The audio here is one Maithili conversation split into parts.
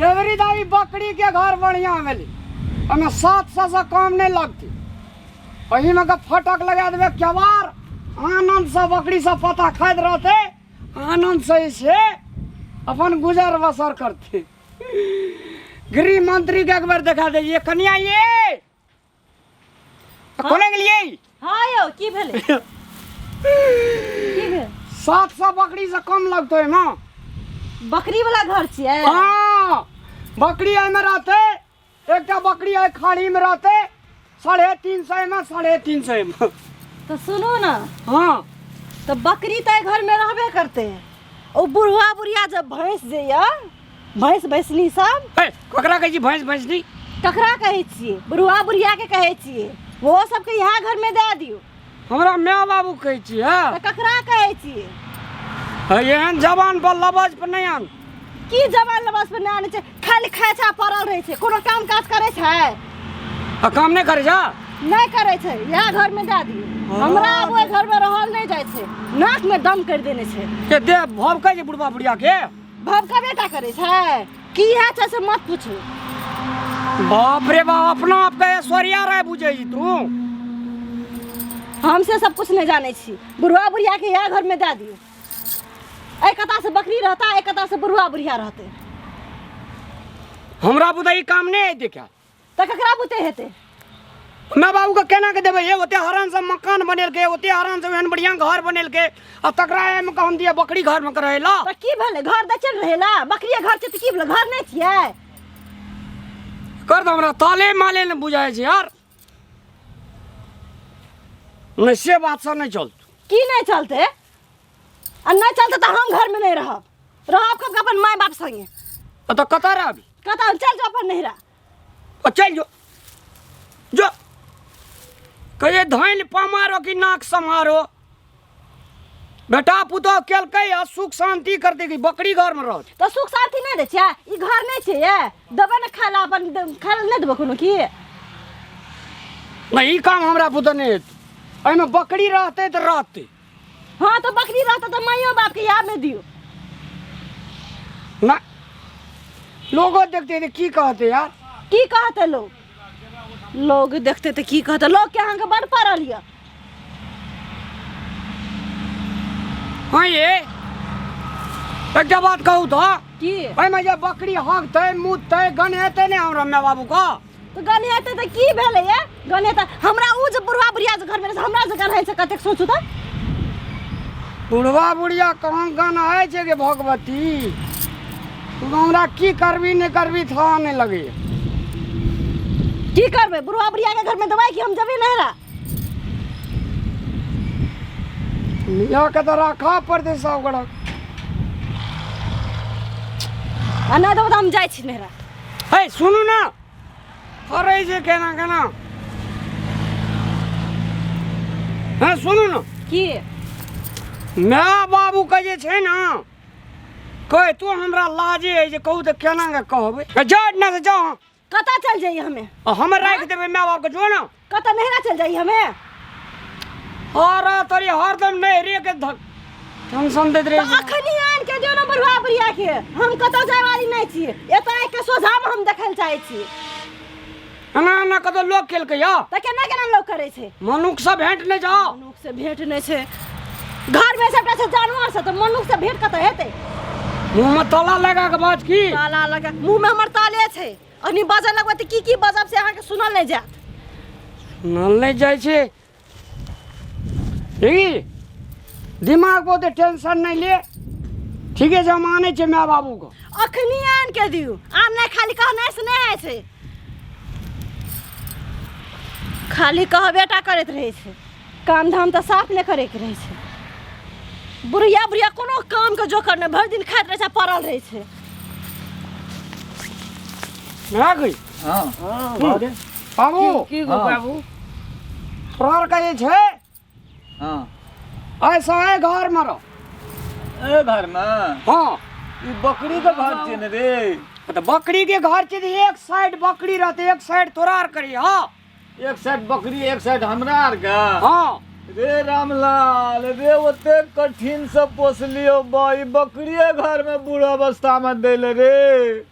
एवरी दाई बकरी के घर बढ़िया भेलै। ओहिमे 700 से कम नहि लगतै। ओहिमे के फटक लगा देबै केवाड़, आनंद से बकरी सब पता खाइत रहतै, आनंद से जे छै अपन गुजर बसर करतै। गृह मंत्री के एक बेर देखा दैयै कनिया ये कोने गेलियै? हाँ यौ, की भेलै? की भेल? 700 बकरी से कम लगतै एहिमे। बकरी वाला घर छियै? हाँ, बकरी एहिमे रहतै, एकटा बकरी एहि खाड़ी में रहतै, 350 में, 350 में। तो सुनू ना। हाँ। तो बकरी तऽ एहि घर में रहबे करतै। ओ बुढ़वा बुढ़िया जब भैंस जे यऽ, भैंस भैंसनी सब। ए, ककरा कहै छी भैंस भैंसनी? ककरा कहै छियै? बुढ़वा बुढ़िया के कहै छियै। ओहो सबके इएह घर में दए दियौ। हमरा माय बाबू कहै छियै, हँ? तऽ ककरा कहै छियै? हे, एहन जवान पर लबज पर नहि आन। की जवान लबज पर नहि आनै छै? खाली खाइ छै आ पड़ल रहै छै, कोनो काम काज करै छै? आ काम नहि करै छै? नहि करै छै। इएह घर में दए दियौ। हमरा आब ओहि घर में रहल नहि जाइ छै, नाक में दम करि देने छै। के दे भवकै छै बुढ़वा बुढ़िया के? भवकबे टा करै छै। की है छै से मत पूछू। बाप रे बाप, अपना आप के ऐश्वर्या राय बुझै छी तू? हम से सब कुछ नहीं जानै छी। बुढ़वा बुढ़िया के इएह घर में दए दियौ। एहि कता से बकरी रहता, एहि कता से बुढ़वा बुढ़िया रहते। हमरा बुझै ई काम नहि हेतै क्या? तऽ ककरा बुते हेतै? माय बाबू के केना के देबै? हे, ओते हरान से मकान बनेलकै, ओते हरान से ओहन बढ़िया घर बनेलकै, आ तकरा एहिमे के हम दियै बकरी घर में के रहै ला? तऽ की भेलै? घर दै छै ने रहै ला? बकरिए घर छै तऽ की भेलै? घर नहि छियै? कर दो, हमरा ताले माले ने बुझाइ छै यार। नहि, से बात सब नहि चलतौ। की नहि चलतै? आ नहि चलतै तऽ हम घरमे नहि रहब। रहब कब? अपन माय बाप संगे। आ तऽ कतऽ रहबी? कतऽ? चल जो अपन नहिरा। आ चलि जो, जो कहिए धनि पमारो कि नाक समारो। बेटा पुतोह केलकै आ सुख शांति करतै कि बकरी घरमे रहतै? तऽ सुख शांति नहि दै छियै? ई घर नहि छै ये? देबै ने खाय लए अपन, खाय लए नहि देबै कोनो की? नहि, ई काम हमरा पुतोह नहि हेतै। एहिमे बकरी रहतै तऽ रहतै। हाँ, तऽ बकरी रहतै तऽ माइयो बापके याद नहि दियौ। ना, लोगो देखते तऽ की कहतै यार? की कहतै लोग? लोग देखते तऽ की कहतै? लोगके अहाँके बड़ पड़ल यऽ। हाँ, ये एकटा बात कहू तऽ? की? एहिमे जे बकरी हगतै मुततै गनेतै नहि हमरा माय बाबूके? तऽ गनेतै तऽ की भेलै ये? गनेतै हमरा उ जे बुढ़वा बुढ़िया जे घरमे रहै छै, हमरा जे गनहै छै कतेक, सोचू तऽ। बुढ़वा बुढ़िया कहाँ गनहै छै गे भगवती? तू हमरा की करबी नहि करबी था नहि लगैया। की करबै? बुढ़वा बुढ़िया के घरमे देबै कि हम जेबै नहिरा? मियाँ के तऽ राखऽ पड़तै सब गोड़ा। आ नहि देबै तऽ हम जाइ छी नहिरा। हे सुनू ने, करै छै केना केना? हँ, सुनू ने। की? माय बाबू के जे छै ने, कह तू हमरा लाजे है जे कहू तऽ केना के कहबै। जाउ एहिठिना से, जाउ अहाँ। कतऽ चल जाइए हमे? आ हम राखि देबै माय बाप के, जो ने। कतऽ नहिरा चल जाइए हमे? हर तोरी हरदम नहरे के टेंशन दैत रहै तऽ छै। अखनी आनि के दियौ ने बुढ़वा बुढ़िया के। हम कतऽ जाय वाली नहि छी। एतऽ आबि के सोझामे हम देखै लए चाहै छी। एना एना कतौ लोक केलकै या? तऽ केना केना लोक करै छै? मनुख से भेंट नहि जाओ। मनुख से भेंट नहि छै। घर में सबटा छै जानवर सब, तऽ मनुख से भेंट कतऽ हेतै? मुँह में ताला लगा के बाज की? ताला लगा मुँह में हमर ताले छै। अखनी बाजऽ लगबै तऽ की की बाजब से अहाँके सुनल नहि जायत। सुनल नहि जाइ छै। ई दिमाग बहुते टेंशन नहि ले, ठीके छै, हम आनै छियै माय बाबूके। अखनी आनि के दियौ। आन नहि, खाली कहनाइ से नहि होइ छै, खाली कहबे टा करैत रहै छै, काम धाम तऽ साफ नहि करैके रहै छै। बुढ़िया बुढ़िया कोनो कामके जोकर नहि, भरि दिन खाइत रहै छै आ पड़ल रहै छै। ना गई। हाँ। बाबू। की गो बाबू? तोहर के जे छै, हाँ, ऐसा है घर में रह। ए घर में? हाँ। ई बकरी के घर छै ने रे? तऽ बकरी के घर छै तऽ एक साइड बकरी रहते, एक साइड तोरा आर करी। हाँ, एक साइड बकरी, एक साइड हमरा आर के। हाँ। रे रामलाल रे, ओते कठिन से पोसलियो बा, ई बकरिए घर में बूढ़ अवस्था में देले रे।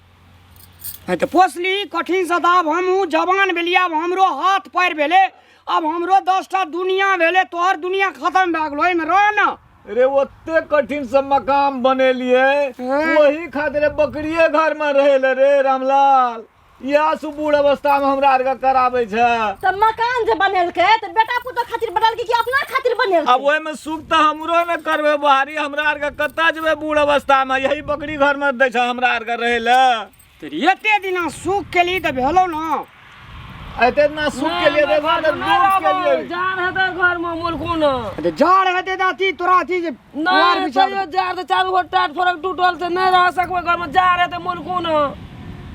है तऽ पोसली कठिन से, तऽ आब हमहूँ जवान भेलियै, आब हमरो हाथ पैर भेलै, आब हमरो 10टा दुनिया भेलै। तोहर दुनिया खतम भए गेलो, एहिमे रह ने। रे ओते कठिन से मकान बनेलिए वही खातिर बकरिए घर में रहे ले रे रामलाल, इएह सु बूढ़ अवस्था में हमरा आरके कराबै छै। तऽ मकान जे बनेलकै तऽ बेटा पुतोह खातिर बनेलकै कि अपना खातिर बनेलकै? आब ओहिमे सुख तऽ हमरो ने करबै बहारी, हमरा आरके कतऽ जेबै बूढ़ अवस्था में, यही बकरी घर में दै छै हमरा आरके रहै ले। तऽ एते दिना सुख केली तऽ भेलौ ने। एते दिना सुख के लिए देखो ने, दुख के लिए। जाड़ हेतै घर में मुल्को न। तऽ जाड़ हेतै तऽ अथी तोरा अथी जे नहीं तैयो जाड़ तऽ चारू गोट टाट फरक टूटल छै, नहीं रह सकबै घर में, जाड़ हेतै मुल्को न।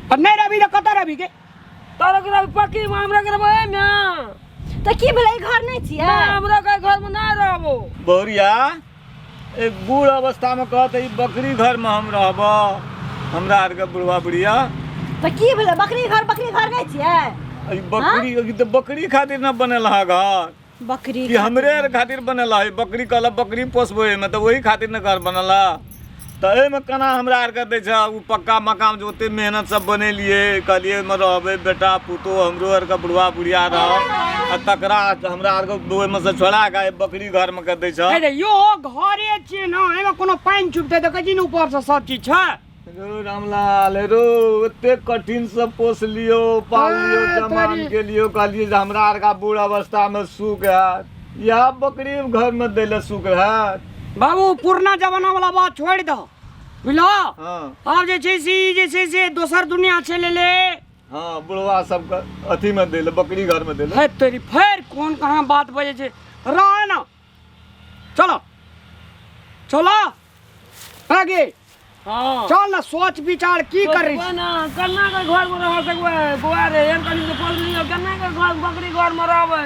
आ नहि रहबी तऽ कतऽ रहबी के? तोरा के रहबी पक्की में, हमरा के रहबै एहिमे। तऽ की भेलै, घर नहि छियै? नहि, हमरा के घर में नहि रहबो। बहुरिया एक बूढ़ अवस्था में कहत ई बकरी घर में हम रहब, हमरा आर के बुढ़वा बुढ़िया। तऽ की भेलै, बकरी घर बकरी घर नहि छियै? ई बकरी ई तऽ बकरी खातिर न बनल है घर। बकरी कि हमरे आर खातिर बनल है? बकरी कहल बकरी पोसबो एहिमे, तऽ ओही खातिर ने घर बनल है। तऽ एहिमे केना हमरा आरके दै छै ओ पक्का मकान जे ओते मेहनत सब बनेलियै, कहलियै ओहिमे रहबै बेटा पुतोह हमरो आरके बुढ़वा बुढ़िया रहब, आ तकरा हमरा आरके ओहिमे से छोड़ा कऽ बकरी घरमे के दै छै। अरे यो घरे छियै ने, एहिमे कोनो पानि चुबतै तऽ कहै छी ने ऊपरसँ सब चीज छै। रो रामलाल रो, ओते कठिन से पोसलियो पाललियो जमान केलियो, कहलियै जे हमरा आरके बूढ़ अवस्थामे सुख हैत, इएह बकरी घरमे दै लए सुख हैत। बाबू पुरना जमाना वाला बात छोड़ि दह, बुझलह? हाँ। आब जे छै से ई जे छै से दोसर दुनिया चलि एलै। हाँ, बुढ़वा सबके अथी में देले, बकरी घर में देले। है तेरी, फेर कोन कहाँ बात बजै छै। रह ना, चलो चलो आगे। हाँ। चल ना, सोच विचार की करी सोचबै ना, केना के घर में रह सकबै बौआ रे, एहन कनि के पोसलियो, केना के घर बकरी घर में रहबै?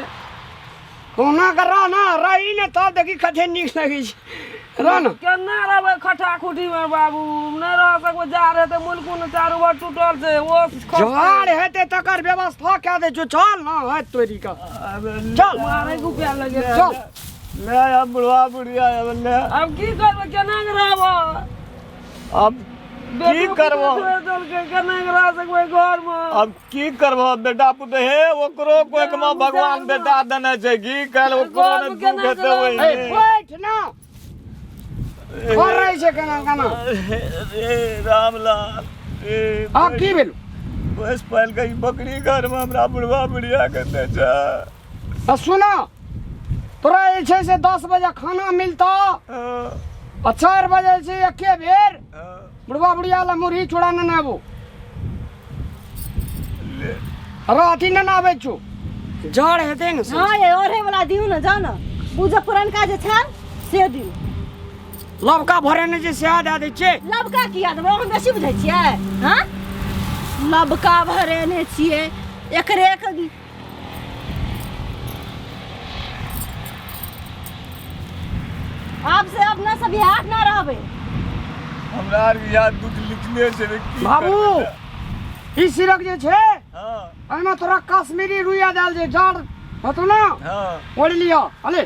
कोना के रह ना, रही ने तब देखी कते नीक लगै छै, रह ना। केना रहबै खटा खुटी में बाबू, नहि रह सकबै, जाड़ हेतै मुल्कू ने चारू भर टूटल छै, ओ जाड़ हेतै तकर व्यवस्था कए दै छौ, चल ना, है तोरी का, चल। मारे के उपाय लगे। चल ले अब बुढ़वा बुढ़िया अब ले। अब की करबै, केना के रहबै? अब की करबो? केना के रह सकबै घर में? अब की करबो बेटा पुतोह, हे ओकरो कोई के मां भगवान बेटा देने छै की काल्हि ओकरो ने दुख हेतै ओहिने। ए, बैठ ना, कर रहै छै केना केना। रे रामलाल रे, आब की भेल? बस पाल के ई बकरी घर में हमरा बुढ़वा बुढ़िया के दे छै। आ सुना, तोरा जे छै से 10 बजे खाना मिलतो आ 4 बजे छै एके बेर बुढ़वा बुढ़िया ला मुरही चूड़ा नेने आबू। अरे अथी नेने आबै छौ, जड़ हेतै ने से। हाँ ये ओढ़े वाला दियौ ने, जाउ ने, ओ जे पुरनका जे छै से दियौ। लबका भरे ने छै सएह दए दै छियै। लबका किया देबै, हम बेसी बुझै छियै? हाँ लबका भरेने छियै एकरे एक। आब से अपना सब बिहार ना रहबै। हमरा आर याद दुख लिखले छै रे, की बाबू, करबै तऽ? ई सिरक जे छै हाँ। एहिमे तोरा कश्मीरी रुइया देल छै, जाड़ हेतौ ने। हाँ। ओढ़ि लिअ, अले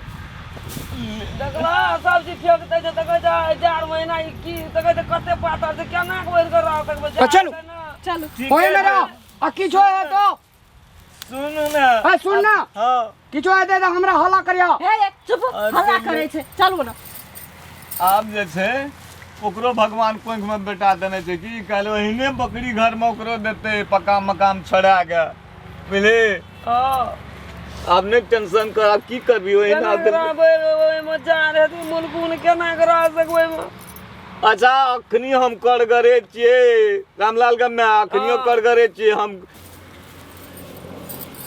देखला सब चीज फेंक दै छै, देखै छै जाड़ महीना ई की देखै छै कते पातर छै, केना के ओढ़ि कऽ रह सकबै? जाड़ चलू। छै ने। चलू। ठीके ओहिमे छै। रह आ किछो हेतौ। सुनू ने। ए, सुन ना। हाँ। किछो हेतै तऽ हमरा हल्ला करिया। हे हे, चुप, अरे हल्ला ले। करै छै, चलू ने। आब जे छै ओकरो भगवान कोख में बेटा देने छै की काल्हि ओहिने बकरी घर में ओकरो देतै पक्का मकान छोड़ा के, बुझली? हाँ। आब नहि टेंशन कर, आब की करबी ओहिना केना के रहबै ओहिमे, जाड़ हेतै मुल्कू ने, केना के रह सकबै ओहिमे? अच्छा अखनी हम करगरे छियै रामलाल के माय, अखनियो करगरे छियै हम।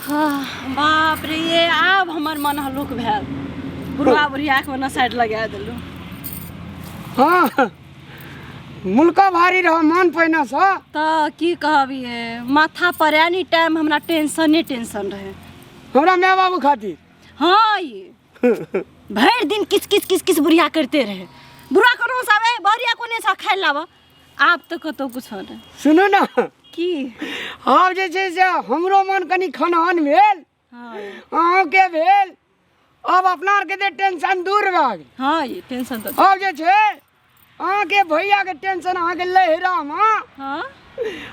हाँ, बाप रे, ये आब हमर मन हल्लुक भेल, बुढ़वा बुढ़िया के ओना साइड लगा देलहुँ। हाँ मुल्का भारी रह मन पहिने से। तऽ की कहब, ये माथा पर एनी टाइम हमरा टेंशने टेंशन रहे हमरा माय बाबू खातिर। हाँ ये भरि दिन किच किच किच किच बुढ़िया करते रहे, बुढ़वा कोनो से आवे बढ़िया कोने से खाइ लाबऽ, आब तऽ कतौ कुछो नहि। सुनू ने। की? आब जे छै से हमरो मन कनि खनहन भेल। हाँ। अहूँके भेल। आब अपना आरके तऽ टेंशन दूर भए गेल। हँ, ये टेंशन तऽ आब जे छै अहाँके भैयाके टेंशन अहाँके लहिरामे। हँ,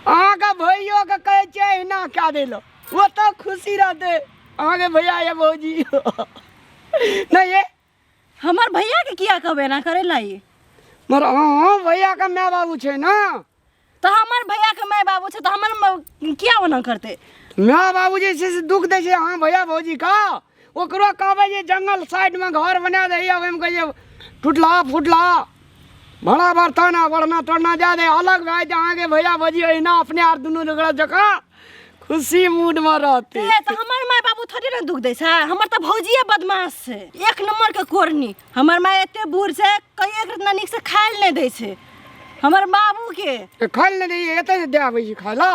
अहाँके भैयोके कहै छियै एहिना कए देलहुँ, ओ तऽ खुशी रहतै अहाँके भैया या भौजी नहि ये। हमर भैया के किया कहबै एना करै ला ई? मगर अहाँ भैयाके माय बाबू छै ने। तऽ हमर भैया के माय बाबू छै तऽ हमर किया ओना करतै? माय बाबू जे छै से दुख दै छै अहाँ भैया भौजी का। ओकरो कहबै जे जंगल साइडमे घर बना दैया, ओहिमे कहै टूटला फूटला भाड़ा बर्तन आ बढ़ना तोड़ना दए दे, अलग भए जेतै अहाँके भैया भौजी। एहिना अपने आर दुनू ओकरा जकाँ खुशी मूडमे रहतै। ए, तऽ हमर माय बाबू थोड़े ने दुख दै छै, हमर तऽ भौजिए बदमाश छै, एक नम्बरके कोरनी। हमर माय एते बूढ़ छै, कहियो एक रत्ना नीकसँ खाय लए नहि दै छै हमर बाबूके। खाय लए नहि दैए? एतऽ दए आबै छी खाय लए।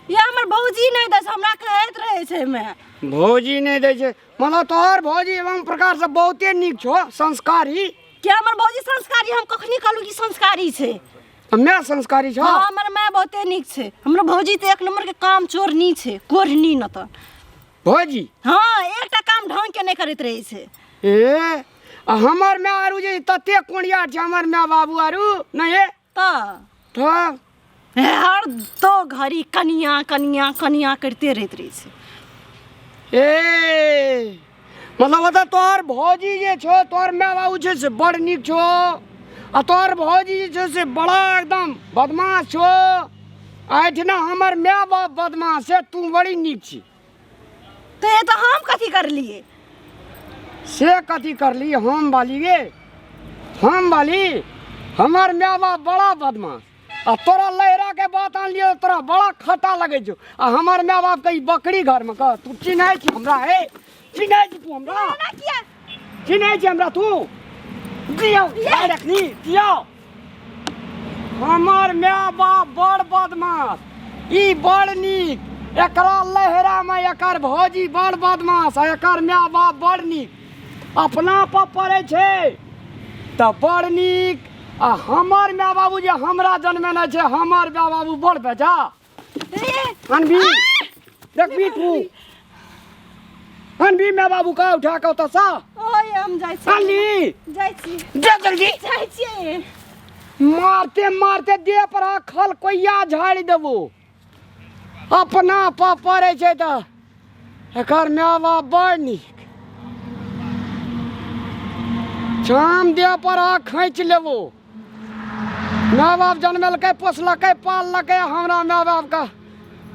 या हमर भौजी नहि दै छै, हमरा कहैत रहै छै माय। भौजी नहि दै छै? मतलब तोहर भौजी एवं प्रकारसँ बहुते नीक छौ, संस्कारी। कि हमर भौजी संस्कारी? हम कखनी कहलहुँ कि संस्कारी छै? माय संस्कारी छौ? हँ, हमर माय बहुते नीक छै। हमर भौजी तऽ एक नम्बरके काम चोरनी छै, कोढ़नी न तऽ। भौजी? हँ, एकटा काम ढङ्गके नहि करैत रहै छै। ए, आ हमर माय आरू जे तते कोढ़िया छै हमर माय बाबू आरू नहि हे। तऽ तऽ हर दो घड़ी कनिया कनिया कनिया करिते रहैत रहै छै। ए, मतलब ओतऽ तोहर भौजी जे छौ, तोहर माय बाबू छै से बड़ नीक छौ, आ तोहर भौजी जे छौ से बड़ा एकदम बदमाश छौ। आ एहिठिना हमर माय बाप बदमाश छै, तू बड़ी नीक छी। तऽ ये तऽ हम कथी करलियै? से कथी करली? हम बाली गे, हम बाली, हमर माय बाप बड़ा बदमाश, आ तोरा लहरा के बात आनलियो, तोरा बड़ा खट्टा लगै छौ। आ हमर माय बाप के ई बकरी घर में कह, तू चिन्है छी हमरा? हे, चिन्है छी तू हमरा? एना किया चिन्है छी हमरा तू? दियौ रखनी दियौ। हमर माय बाप बड़ बदमाश, ई बड़ नीक। एकरा लहरा में एकर भौजी बड़ बदमाश आ एकर माय बाप बड़ नीक। अपना पर पड़ै छै तऽ बड़ नीक, आ हमर माय बाबू जे हमरा जन्मेने छै, हमर माय बाबू बड़ बेजा। अनबी देखबी तू, अनबी माय बाबू का उठा के ओतऽ सँ। ओए, हम जाइ छी। अनली। जाइ छी। दे जल्दी। जाइ छियै। मारते मारते देह पर खल कोइया झाड़ि देबो। अपना पर पड़ै छै तऽ एकर माय बाप बड़ नीक, चाम देह पर खींच लेबो। माय बाप जनमेलकै, पोसलकै, पाललकै, हमरा माय बापके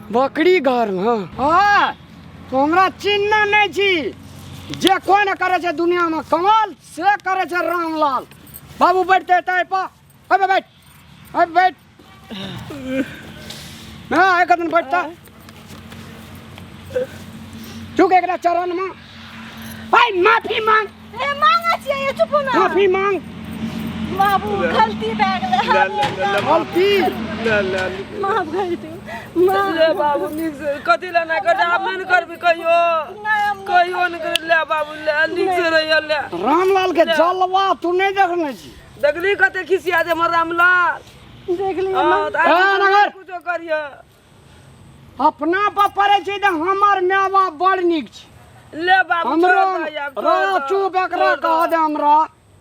बकरी घरमे। हँ, तू हमरा चिन्ह नहि छी। जे कोइ नहि करै छै दुनियामे कमाल, से करै छै रामलाल बाबू। बैठते तै पर अबे बैठ, अबे बैठ। हाँ, एक दिन बैठता चुक एकरा चरणमे। भाई, माफी मांग। ए, मांगै छियै, ये चुप ना। माफी मांग। बाबू, गलती भए गेलै। ले ले ले ले। गलती। ले ले। माफ कर दियौ माफ। ले बाबू, नीक से कथी ले ना कर, आब नहि ने करबी कहियो। नहि, हम नहि। कहियो नहि कर। ले बाबू, ले, नीक से रहियो, ले। रामलाल के जलवा तू नहीं देखने छी? देखली कते खिसिया दे हमर रामलाल? देख लियौ। हँ, तऽ ए, आइ नगर। कुछो करियो। अपना पर पड़ै छै तऽ हमर माय बाप बड़ नीक छै। ले बाबू, हमरो छोड़ दे आब, छोड़ रो दे, चुप, एकरा छोड़ दे। कह दे हमरा।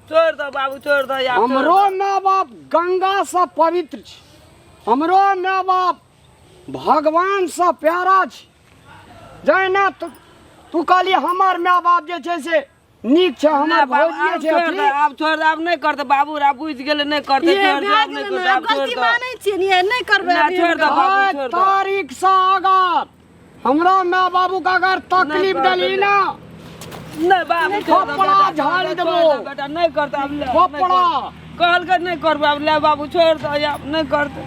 छोड़ दे बाबू, छोड़ दे आब, छोड़ हमरो दे। माय बाप गंगा से पवित्र छै, हमरो माय बाप भगवान से प्यारा छै। जहिना तू तू कहली हमर माय बाप जे छै से नीक छै, हमर ले बाबू, भौजिए आब छै छोड़ अथी। दे, आब छोड़ दे, आब नहि करतै बाबू, आब बुझि गेलै, नहि करतै। ये छोड़ दे, भए आब नहि गेलै करतै, ने, आब आब छोड़ गलती दे। मानै छियै ने, नहि करबै ना, अभी छोड़ हम। दे बाबू, आइ छोड़ दे। तारीख से अगर हमरा माय बाबू के अगर तकलीफ करतै। देली ना। नहि बाबू, छोड़ दे, खोपड़ा बेटा, झाड़ि छोड़ दे, देबो। छोड़ दे, बेटा, नहि करतै आब, ले, नहि खोपड़ा। करतै। कहलकै नहि करबै आब। ले बाबू, छोड़ दे आब, नहि करतै।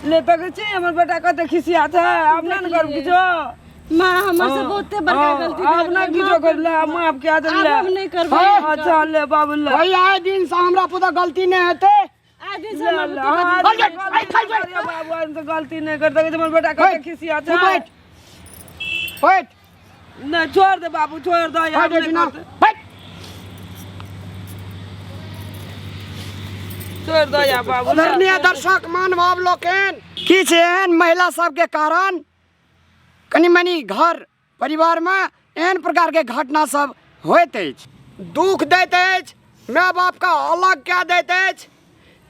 ले, तकै छी हमर बेटा कते खिसिया छै? आब नहि ने करब किछो। माँ, हमर से बहुते बड़का हाँ, गलती आब भए नहि गेलै, किछो माफ कर ले, आब माफ कए दे। आब ले। हम नहि करबै। हे, अच्छा, ले बाबू, ले। भई, आइ दिन से हमरा पुता गलती नहि हेतै। आइ दिन से ले, हमर ले, पुतोह हाँ, चल, चल, गलती चल, चल। नहि करियो बाबू, आब तऽ गलती नहि कर। देखै छी हमर बेटा कते बैठ, खिसिया तू छै? बैठ बैठ। नहि, छोड़ दे बाबू, छोड़ दे आब, बैठ नहि ना करतै। बैठ। छोड़ दे या बाबू, ले। आदरणीय दर्शक महानुभाव लोकनि, किछु एहन महिला सबके कारण कनि मनि घर परिवारमे एहन प्रकारके घटना सब होइत अछि। दुख दैत अछि, माय बापके अलग कए दैत अछि,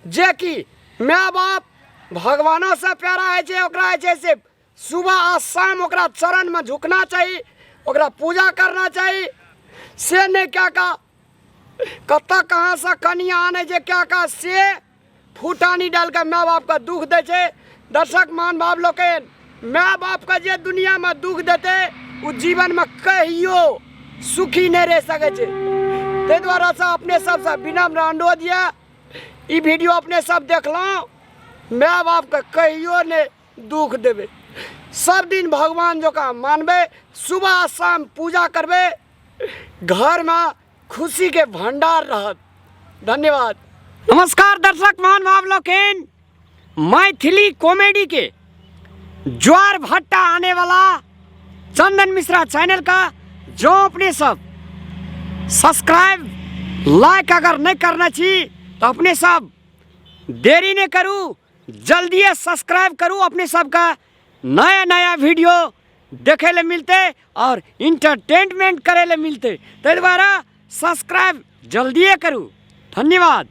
जेकि माय बाप भगवानोसँ प्यारा होइ छै। ओकरा जे छै से सुबह आ शाम ओकरा चरणमे झुकना चाही, ओकरा पूजा करना चाही, से नहि कए कऽ कतऽ कहाँसँ कनिया आनै छै, कए कऽ से फूटानी डालि कऽ माय बापके दुख दै छै। दर्शक महानुभाव लोकनि, माय बापके जे दुनियामे दुख देतै ओ जीवनमे कहियो सुखी नहि रहि सकै छै। ताहि दुआरेसँ अपने सबसँ विनम्र अनुरोध यऽ, ई वीडियो अपने सब देखलहुँ, माय बापके कहियो नहि दुख देबै, सब दिन भगवान जकाँ मानबै, सुबह शाम पूजा करबै, घरमे खुशीके भंडार रहत। धन्यवाद। नमस्कार दर्शक महानुभाव लोकनि, मैथिली कॉमेडी के ज्वार भट्टा आने वाला चंदन मिश्रा चैनल का जो अपने सब सब्सक्राइब लाइक अगर नहीं करना छी तो अपने सब देरी नहीं करू, जल्दिए सब्सक्राइब करू। अपने सबका नया नया वीडियो देखे ले मिलते और इंटरटेनमेंट करे ले मिलते, ताहि दुआरे सब्सक्राइब जल्दिए करू। धन्यवाद।